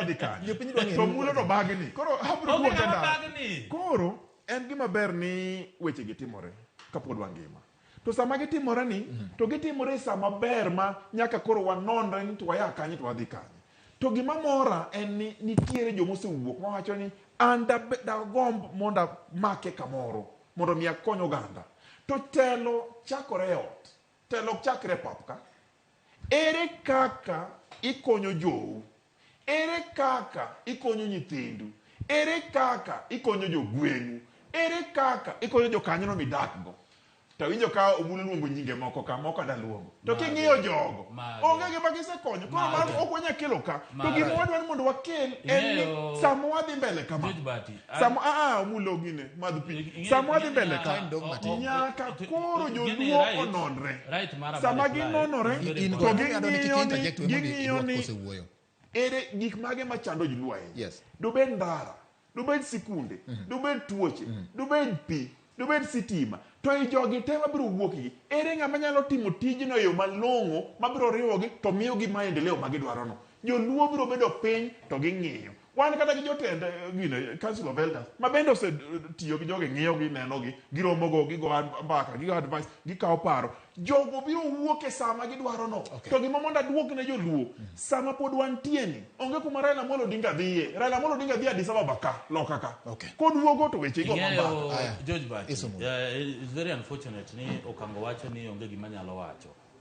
adhi kanye. Jopiny dwa ng'eyo To ni mulo to bagni. Koro abiro Onge duoke ng'ama dala. bagni. Koro en gima ber ni weche gi timore kapod wangima. To sama gitimore ni to gitimore e sama ber ma nyaka koro wanonre ni to waya kanye to wadhi kanye. To gima mora en ni nitiere joma osewuok mawacho ni an dagomb mondo amake kamoro mondo mi akony oganda. To telo chakore e ot. Telo ok chakre e pap ka. Ere kaka ikonyo jou? Ere kaka ikonyo nyithindu? Ere kaka ikonyo jogweng'u? Ere kaka ikonyo jokanyono midakgo? To awinjo ka Omulo luongo nyinge moko ka, moko ada luongo. To king'iyo jogo, Mage. onge gima gisekonyo. Koro Mage. mago ok wanyal kelo ka. To Mage. gima wadwaro ni mondo wakel en ni Ing'eyo- sama wadhi mbele kama. George Bati, an- Sama a a Omulo gine, madh pi. Sama wadhi mbele ka, Time dong' matin. nyaka koro Ing'e ni joluo right- ononre. right mara Sama mar reply ginonore, is very In to go. important. Adwa ni kik ging'iyo ni interject we mondo ging'iyo idwok ni kosewuoyo. ere gik mage machando joluo ahinya. Yes. Dobed ndara, dobed sikunde, dobed tuoche, dobed pi, dobed sitima. To i jogi te mabiro wuok gi, ere ng'ama nyalo timo tijno e yo malong'o mabiro riwogi to miyogi maendeleo ma gidwarono. Joluo biro bedo piny to ging'iyo. Wan kata gi jotend eh, gine, Council of Elders ma bende osetiyo gi jogi, ng'iyogi, nenogi, giromogo, gigo mbaka, gigo advice, gikawo paro. Jogo biro wuok e sama gidwarono. Okay. To gima mondo aduok ne joluo, sama pod wantie ni, onge kuma Raila Amolo Odinga dhiye. Raila Amolo Odinga dhi Addis Ababa ka, loka ka. Okay. Koduogo to weche igo Ing'eyo, mbaka. Aya. George Bati, Isomo. it's very unfortunate ni Okango wacho ni onge gima nyalo wacho.